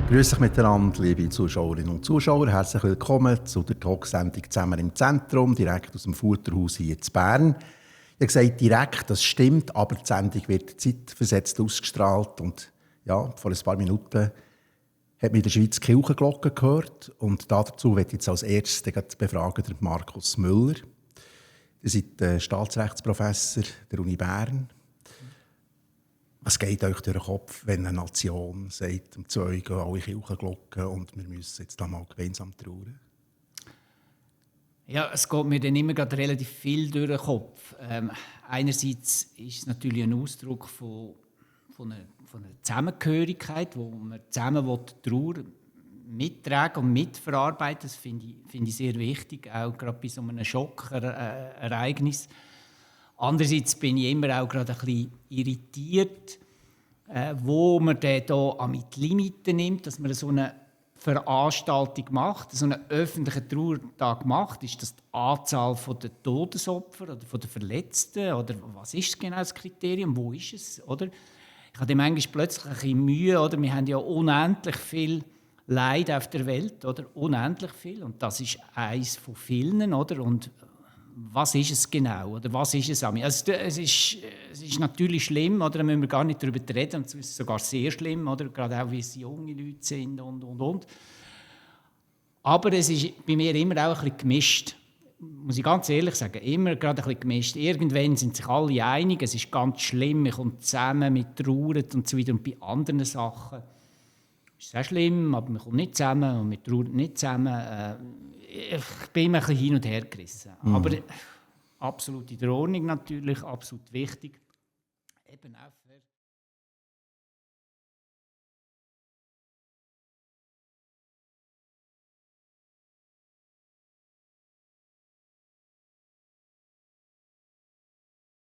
Grüß dich miteinander, liebe Zuschauerinnen und Zuschauer. Herzlich willkommen zu der Talksendung «Zusammen im Zentrum», direkt aus dem Futterhaus hier in Bern. Ich habe gesagt, direkt, das stimmt, aber die Sendung wird zeitversetzt ausgestrahlt. Und ja, vor ein paar Minuten hat man in der Schweiz die Kirchenglocke gehört. Und dazu möchte ich jetzt als erstes befragen den Markus Müller. Ihr seid Staatsrechtsprofessor der Uni Bern. Was geht euch durch den Kopf, wenn eine Nation sagt, um 2 gehen alle Kirchenglocken und wir müssen jetzt da mal gemeinsam trauern? Ja, es geht mir dann immer gerade relativ viel durch den Kopf. Einerseits ist es natürlich ein Ausdruck von einer Zusammengehörigkeit, wo man zusammen die Trauer mittragen und mitverarbeiten. Das finde ich sehr wichtig, auch gerade bei so einem Schockereignis. Andererseits bin ich immer auch gerade ein bisschen irritiert, wo man dann hier mit Limiten nimmt, dass man so eine Veranstaltung macht, so einen öffentlichen Trauertag macht. Ist das die Anzahl der Todesopfer oder der Verletzten? Oder was ist genau das Kriterium? Wo ist es? Oder? Ich habe manchmal plötzlich ein bisschen Mühe. Oder? Wir haben ja unendlich viel Leid auf der Welt. Oder? Unendlich viel. Und das ist eines von vielen. Oder? Und was ist es genau? Oder was ist es? Also, es ist natürlich schlimm, oder? Da müssen wir gar nicht darüber reden. Es ist sogar sehr schlimm, oder? Gerade auch, wie es junge Leute sind und. Aber es ist bei mir immer auch ein bisschen gemischt. Muss ich ganz ehrlich sagen, immer gerade ein bisschen gemischt. Irgendwann sind sich alle einig, es ist ganz schlimm, man kommt zusammen, man trauert und so weiter. Und bei anderen Sachen ist es auch schlimm, aber man kommt nicht zusammen und man trauert nicht zusammen. Ich bin immer ein bisschen hin und her gerissen. Aber absolut in der Ordnung natürlich, absolut wichtig. Eben auch